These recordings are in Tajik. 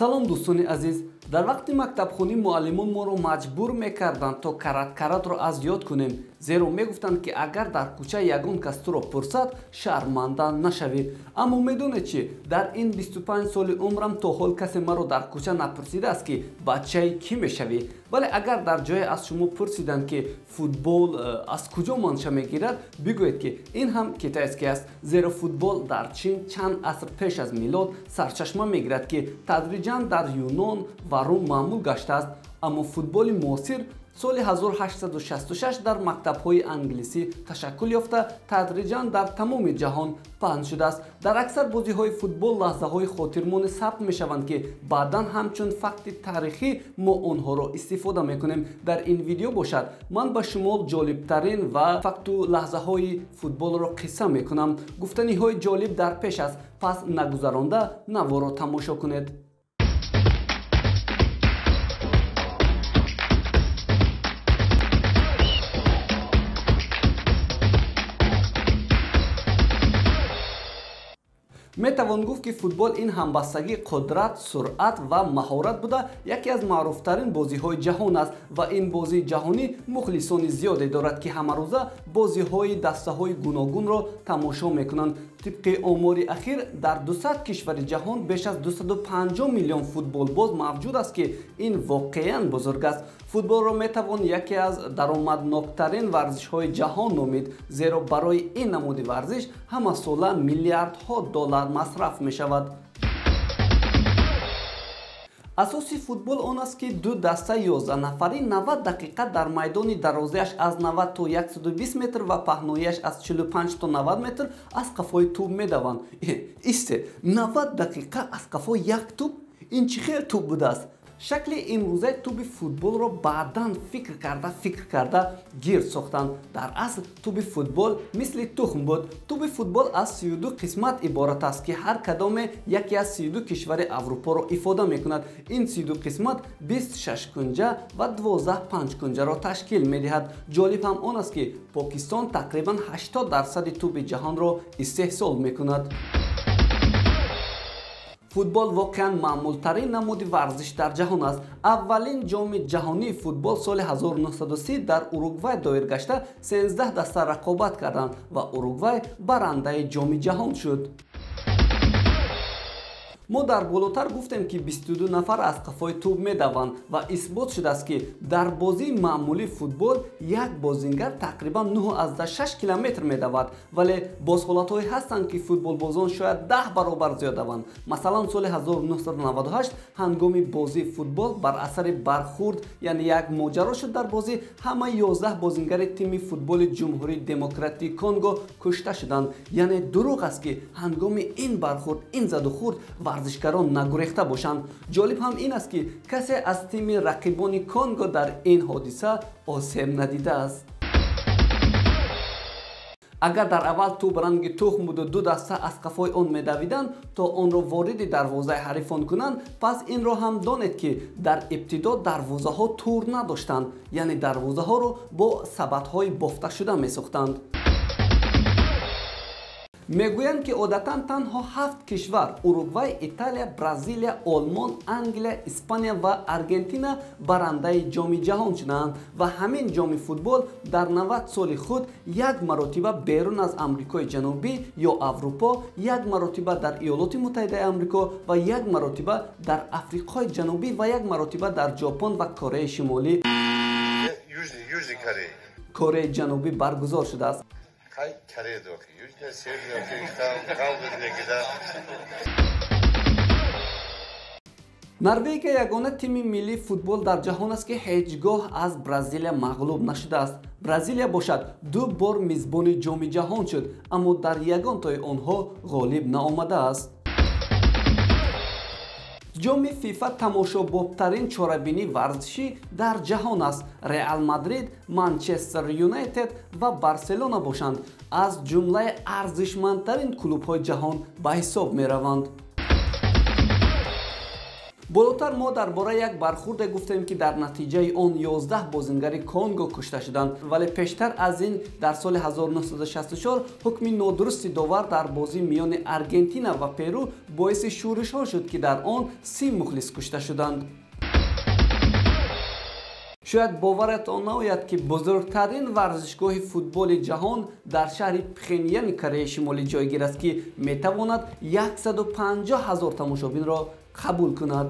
Салом дӯстони азиз. Дар вақти мактабхонӣ муаллимон моро маҷбур мекарданд, то карат-каратро аз ёд кунем, зеро мегуфтанд, ки агар дар кӯча ягон кас туро пурсад, шарманда нашавӣ. Аммо медонед чӣ? Дар ин 25 соли умрам то ҳол касе маро дар кӯча напурсидааст, ки бачаи кӣ мешавӣ. Вале агар дар ҷое аз шумо пурсиданд, ки футбол аз куҷо манша мегирад, бигӯед, ки ин ҳам китайский аст, зеро футбол дар Чин чанд аср пеш аз милод сарчашма мегирад, ки тадриҷан дар Юнон ва Рум маъмул гаштааст. Аммо футболи муосир соли 1866 дар мактабҳои англисӣ ташаккул ёфта, тадриҷан дар тамоми ҷаҳон паҳн шудааст. Дар аксар бозиҳои футбол лаҳзаҳои хотирмоне сабт мешаванд, ки баъдан ҳамчун факти таърихӣ мо онҳоро истифода мекунем. Дар ин видео бошад, ман ба шумо ҷолибтарин ва факту лаҳзаҳои футболро қисса мекунам. Гуфтаниҳои ҷолиб дар пеш аст, пас нагузаронда наворо тамошо кунед. Метавон гуфт, ки футбол ин ҳамбастагии қудрат, суръат ва маҳорат буда, яке аз маъруфтарин бозиҳои ҷаҳон аст ва ин бозии ҷаҳонӣ мухлисони зиёде дорад, ки ҳамарӯза бозиҳои дастаҳои гуногунро тамошо мекунанд. Тибқи омори ахир, дар 200 кишвари ҷаҳон беш аз 250 миллион футболбоз мавҷуд аст, ки ин воқеан бузург аст. Футболро метавон яке аз даромадноктарин варзишҳои ҷаҳон номид, зеро барои ин намуди варзиш ҳамасола миллиардҳо доллар масраф мешавад. Асоси футбол он аст, ки ду даста 11 нафарӣ 90 дақиқа дар майдони дарозиаш аз 90 то 120 метр ва паҳноияш аз 45 то 90 метр аз қафои тӯб медаванд. Исте, 90 дақиқа аз қафои як тӯб? Ин чӣ хел тӯб будааст? Шакли имрӯзаи тӯби футболро баъдан фикр карда гирд сохтанд. Дар асл тӯби футбол мисли тухм буд. Тӯби футбол аз 32 қисмат иборат аст, ки ҳар кадоме яке аз 32 кишвари Аврупоро ифода мекунад. Ин 32 қисмат 26 кунҷа ва 12 панҷкунҷаро ташкил медиҳад. Ҷолиб ҳам он аст, ки Покистон тақрибан 80% тӯби ҷаҳонро истеҳсол мекунад. Футбол воқеан маъмултарин намуди варзиш дар ҷаҳон аст. Аввалин ҷоми ҷаҳонии футбол соли 1930 дар Уругвай доир гашта, 13 даста рақобат карданд ва Уругвай барандаи ҷоми ҷаҳон шуд. Мо дар болотар гуфтем, ки 22 нафар аз қафои тӯб медаванд ва исбот шудааст, ки дар бозии маъмулии футбол як бозингар тақрибан 9,6 километр медавад, вале боз ҳолатҳое ҳастанд, ки футболбозон шояд 10 баробар зиёд даванд. Масалан, соли 1998 ҳангоми бозии футбол бар асари бархурд, яъне як моҷаро шуд дар бозӣ, ҳамаи 11 бозингари тими футболи Ҷумҳурии Демократии Конго кушта шуданд. Яъне дурӯғ аст, ки ҳангоми ин бархурд, ин задухурд варзишгарон нагурехта бошанд. Ҷолиб ҳам ин аст, ки касе аз тими рақибони Конго дар ин ҳодиса осеб надидааст. Агар дар аввал тӯб ранги тухм буду ду даста аз қафои он медавиданд, то онро вориди дарвозаи ҳарифон кунанд, пас инро ҳам донед, ки дар ибтидо дарвозаҳо тур надоштанд, яъне дарвозаҳоро бо сабадҳои бофташуда месохтанд. Мегӯянд, ки одатан танҳо 7 кишвар Уругвай, Италия, Бразилия, Олмон, Англия, Испания ва Аргентина барандаи ҷоми ҷаҳон шуданд ва ҳамин ҷоми футбол дар 90 соли худ як маротиба берун аз Амрикои Ҷанубӣ ё Аврупо, як маротиба дар Иёлоти Муттаҳидаи Амрико ва як маротиба дар Африқои Ҷанубӣ ва як маротиба дар Ҷопон ва Кореяи Шимолӣ, Кореяи Ҷанубӣ баргузор шудааст. Норвегия ягона тими миллии футбол дар ҷаҳон аст, ки ҳеҷ гоҳ аз Бразилия мағлуб нашудааст. Бразилия бошад ду бор мизбони ҷоми ҷаҳон шуд, аммо дар ягон тои онҳо ғолиб наомадааст. Ҷоми ФИФА тамошобобтарин чорабинии варзишӣ дар ҷаҳон аст. Реал Мадрид, Манчестер Юнайтед ва Барселона бошанд аз ҷумлаи арзишмандтарин клубҳои ҷаҳон ба ҳисоб мераванд. Болотар мо дар бораи як бархурде гуфтем, ки дар натиҷаи он 11 бозингари Конго кушта шуданд, вале пештар аз ин дар соли 1964 ҳукми нодурусти довар дар бозӣ миёни Аргентина ва Перу боиси шӯришҳо шуд, ки дар он 30 мухлис кушта шуданд. Шояд боваратон наояд, ки бузургтарин варзишгоҳи футболи ҷаҳон дар шаҳри Пхеньяни Кореяи Шимолӣ ҷойгир аст, ки метавонад 150 000 тамошобинро қабул кунад.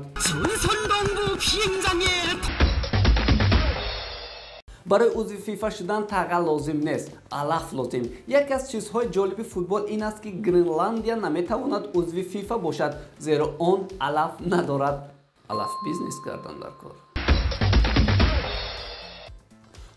Барои узви ФИФА шудан таға лозим нест, алаф лозим. Яке аз чизҳои ҷолиби футбол ин аст, ки Гренландия наметавонад узви ФИФА бошад, зеро он алаф надорад. Алаф бизнес кардан дар кор.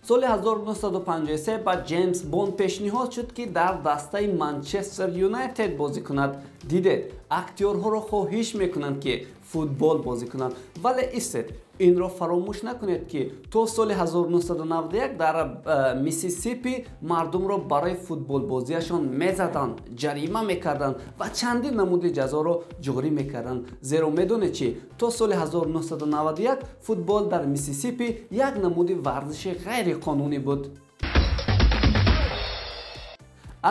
Соли 1953 ба Ҷеймс Бонд пешниҳод шуд, ки дар дастаи Манчестер Юнайтед бозӣ кунад. Дидед, актёрҳоро хоҳиш мекунанд, ки футбол бозӣ кунанд. Вале истед, инро фаромӯш накунед, ки то соли 1991 дар Миссисипи мардумро барои футболбозиашон мезаданд, ҷарима мекарданд ва чандин намуди ҷазоро ҷорӣ мекарданд. Зеро медонед чӣ? То соли 1991 футбол дар Миссисипи як намуди варзиши ғайриқонунӣ буд.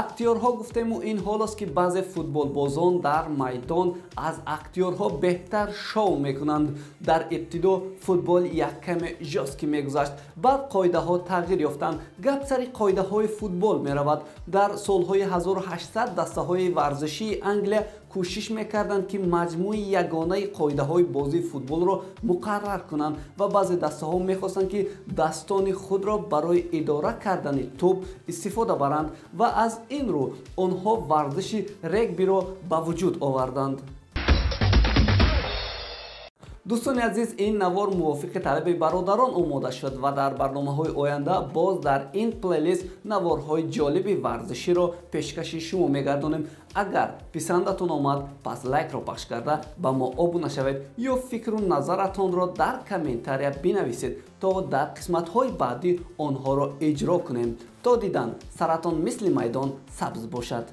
Актёрҳо гуфтему ин ҳолост, ки баъзе футболбозон дар майдон аз актёрҳо беҳтар шоу мекунанд. Дар ибтидо футбол як каме жёстки мегузашт, баъд қоидаҳо тағйир ёфтанд. Гап сари қоидаҳои футбол меравад. Дар солҳои 1800 дастаҳои варзишии Англия кӯшиш мекарданд, ки маҷмӯи ягонаи қоидаҳои бозии футболро муқаррар кунанд ва баъзе дастаҳо мехостанд, ки дастони худро барои идора кардани тӯб истифода баранд ва аз ин рӯ онҳо варзиши регбиро ба вуҷуд оварданд. Дӯстони азиз, ин навор мувофиқи талаби бародарон омода шуд ва дар барномаҳои оянда боз дар ин плейлист наворҳои ҷолиби варзиширо пешкаши шумо мегардонем. Агар писандатон омад, пас лайкро пахш карда ба мо обуна шавед ё фикру назаратонро дар комментария бинависед, то дар қисматҳои баъдӣ онҳоро иҷро кунем. То дидан, саратон мисли майдон сабз бошад.